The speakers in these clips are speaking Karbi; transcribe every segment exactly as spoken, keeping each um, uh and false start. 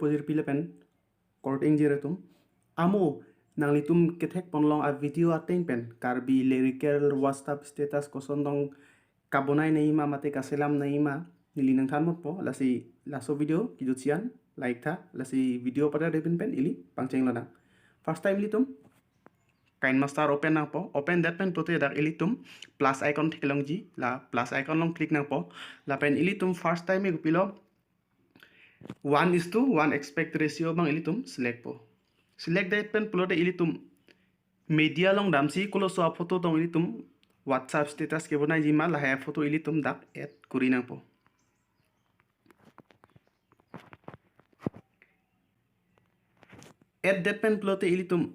pojirpi lapen korte ingjir atum. Amo nanglitum kethek ponlong a video ateng pen Karbi lyrical WhatsApp status koson tong kabonai nangji ma mate kaselam nangji ma neli nangthan mutpo. Lasi laso video kejut sian like tha, lasi video pada depin pen ili pangcheng lonang. First time ilitum KineMaster open nangpo. Open det pen pulote dak ilitum plus icon theklongji, la plus icon along click nangpo. Lapen ilitum first time e kopilo one is to one aspect ratio abang ilitum select po. Select det pen pulote ilitum media along damsi koloso a photo tong ilitum WhatsApp status kebonaiji ma lahai a photo ilitum dak add kori nangpo. Add det pen pulote ilitum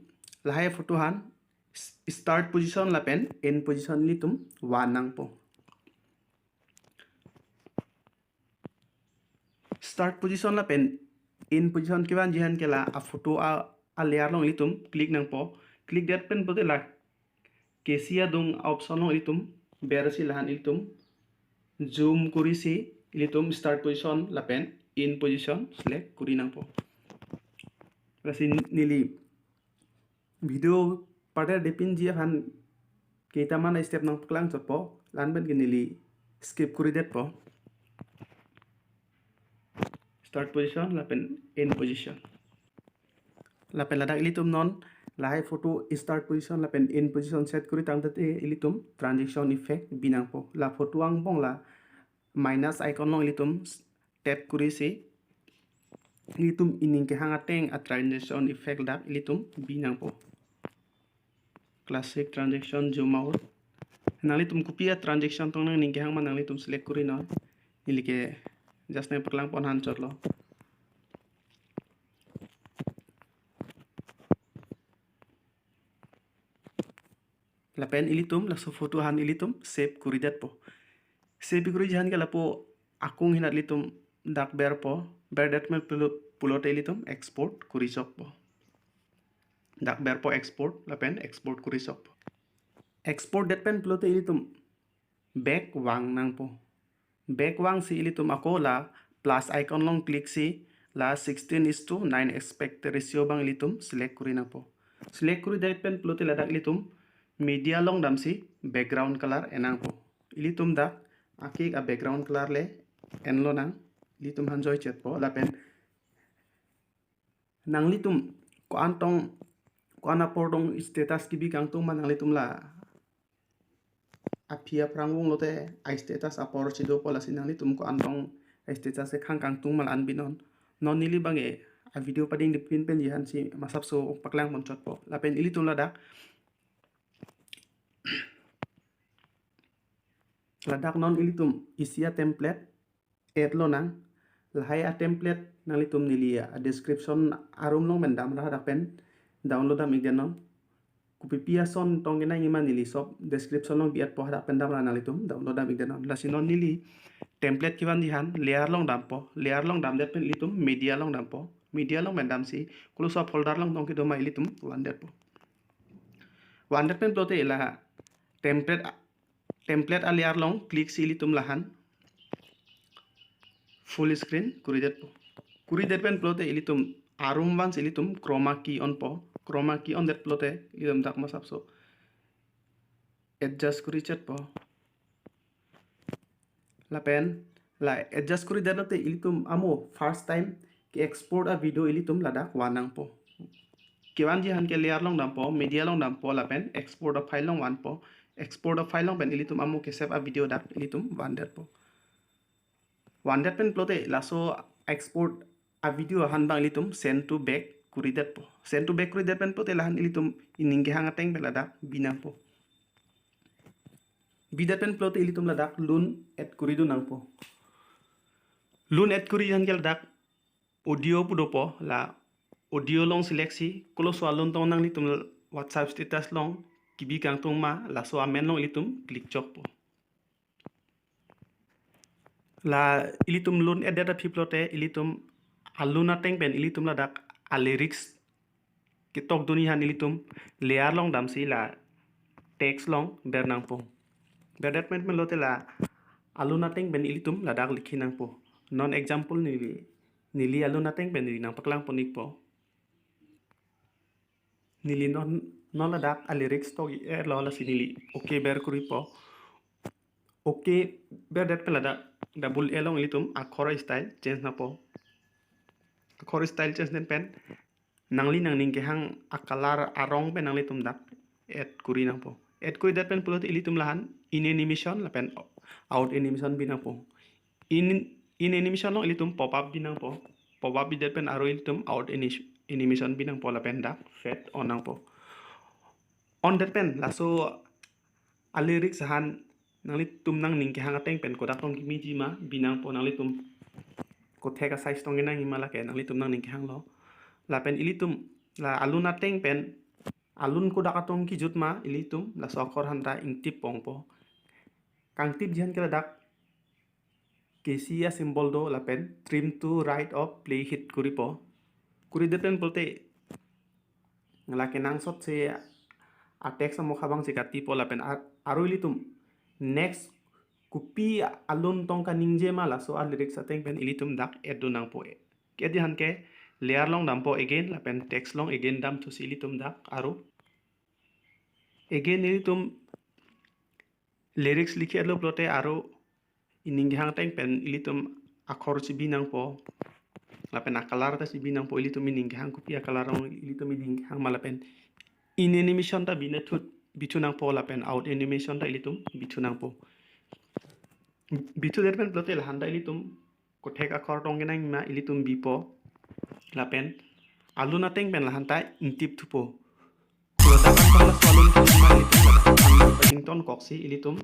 lahai a photo han s-, start position lapen end position ilitum van nangpo. Start position lapen end position kevanji aphan ke la a photo a, a layer along ilitum click nangpo. Click det pen pulote la kesi adung a option along ilitum bersi lahan ilitum zoom korisi ilitum start position lapen end position select kori nangpo. Lasi neli video pada depinji aphan ketaman a step nangpaklang chotpo, la-an pen ke neli skip kori detpo. Start position lapen end position. Lapen ladak ilitum non lahai photo start position lapen end position set kori tangte ilitum transition effect bi nangpo. La photo angbong la minus icon along ilitum tap korisi ilitum ining kehang ateng a transition effect dak ilitum bi nangpo. Classic transition, zoom out. Nanglitum kopi a transition tong nangning kehang ma nanglitum select kori non. Neli ke just nangpaklang pon han chotlo. Lapen ilitum laso photo han ilitum save kori detpo. Save koriji aphan ke lapu akung hinat ilitum dak berpo, ber det pen pulo-, pulote ilitum export kori chokpo. Dak berpo export lapen export kori chokpo. Export det pen pulote ilitum back vang nangpo. Back vangsi ilitum ako la plus icon along click si la sixteen is to nine aspect ratio abang ilitum select kori nangpo. Select kori det pen pulote ladak ilitum media along damsi background color en nangpo. Ilitum dak akik a background color le en lonang, ilitum aphan joichetpo. Lapen nanglitum ko-an tong, ko-an apor tong status kebi kangtung ma nanglitum la aphi aphrang vung lote a status apor si dopo, lasi nanglitum ko-an tong a status kekhang kangtung ma la-an bi non. Non neli abang ke a video pading depin penji aphan si masapso paklang pon chotpo. Lapen ilitum ladak, ladak non ilitum isi a template add lonang. Lahai a template nanglitum neli a description arum along pen damra hadak pen download dam ik det non. Kopipi ason tong kenangji ma neli sob description along bi-etpo, hadak pen damra nanglitum download dam ik det non. Lasi non neli template kevanji aphan layer along dampo. Layer along dam det pen ilitum media along dampo. Media along pen damsi koloso folder along tong kedo ma ilitum van detpo. Van det pen pulote la template template a layer along click si ilitum lahan full screen kori detpo. Kori det pen pulote ilitum arum vansi ilitum chroma key onpo. Chroma key on det pulote ilitum dak masapso adjust kori chetpo. Lapen la adjust kori det lote ilitum amo first time ke export a video ilitum ladak van nangpo. Kevanji aphan ke layer along dampo, media along dampo, lapen export a file along vanpo. Export a file along pen ilitum amo ke save a video dak ilitum van detpo. Van det pen pulote laso export a video aphan abang ilitum send to back kori detpo. Send to back kori det pen pulote lahan ilitum ining kehang ateng pen ladak bi nangpo. Bi det pen pulote ilitum ladak lun add kori dun nangpo. Lun add koriji aphan ke ladak audio pu dopo, la audio along select si koloso a lun tong nanglitum WhatsApp status along kebi kangtung ma laso amen along ilitum click chokpo. La ilitum lun add det aphi pulote ilitum a lun ateng pen ilitum ladak a lyrics ketok dunji aphan ilitum layer along damsi la text along ber nangpo. Ber det pen pulote la a lun ateng pen ilitum ladak likhi nangpo. Non example neli Neli alun ateng pen neli nangpaklang pon-ikpo. Neli non non ladak a-lyrics tok-et lo, lasi neli okay ber kuripo. Okay berdet pen ladak double A along ilitum akhor style change nangpo. Akhor style change det pen nangli nangning kehang a-color arong pen nanglitum dak add kuri nangpo. Add kuridet pen pulote ilitum lahan in animation lapen out animation bi nangpo. In in animation along ilitum pop up bi nangpo. Pop up bidet pen aro ilitum out ani-, animation bi nangpo lapen dak fade on nangpo. On det pen laso a-lyrics ahan nanglitum nangning kehang ateng pen kodak tong kimiji ma bi nangpo, nanglitum kothek a-size tong kenangji ma lake nanglitum nangning kehanglo. Lapen ilitum la alun ateng pen, alun kodak atong kijut ma ilitum laso akhor aphanta ingtip pongpo. Kangtipji aphan ke ladak kesi a-symbol do lapen trim to right of play hit kuripo. Kuridet pen pulote la kenangsotsi a-text amokha abangsi katipo lapen a-, aro ilitum next kopi alun tong kaningje ma laso a-lyrics ateng pen ilitum dak add dun nangpo. Ke-add aphan ke layer along dampo again lapen text along again damthusi ilitum dak aro again ilitum lyrics likhi-et lo pulote aro ining kehang ateng pen ilitum akhor si bi nangpo lapen a-color ta si bi nangpo. Ilitum ining kehang kopi a-color along ilitum ining kehang ma lapen in animation ta bina thu, bithu nangpo lapen out animation ta ilitum bithu nangpo. Bithudet pen pulote lahanta ilitum kothek akhor tong kenangji ma ilitum bipo lapen alun ateng pen lahanta ingtip thupo. Ladak an panglas alun ke ma ilitum ladak an patington koksi ilitum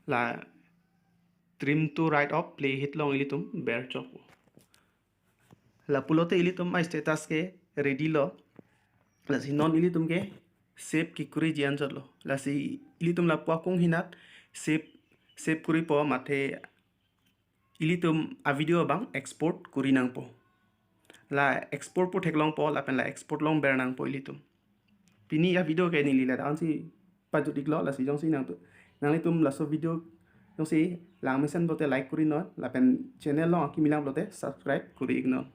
la trim to right of play hit along ilitum ber chokpo. La pulote ilitum a-status ke ready lo. Lasi non ilitum ke save kikuriji anchot lo. Lasi ilitum lapu akung hinat save, save kuripo mate ilitum a-video abang export kuri nangpo. La export pu theklongpo lapen la export along ber nangpo ilitum. Pini a-video ke neli ladak ansi pajut-iklo, lasi jongsi nangtum, nanglitum laso video jongsi lang mesen pulote like kuri non lapen channel along akimi lang pulote subscribe kuri-ik non.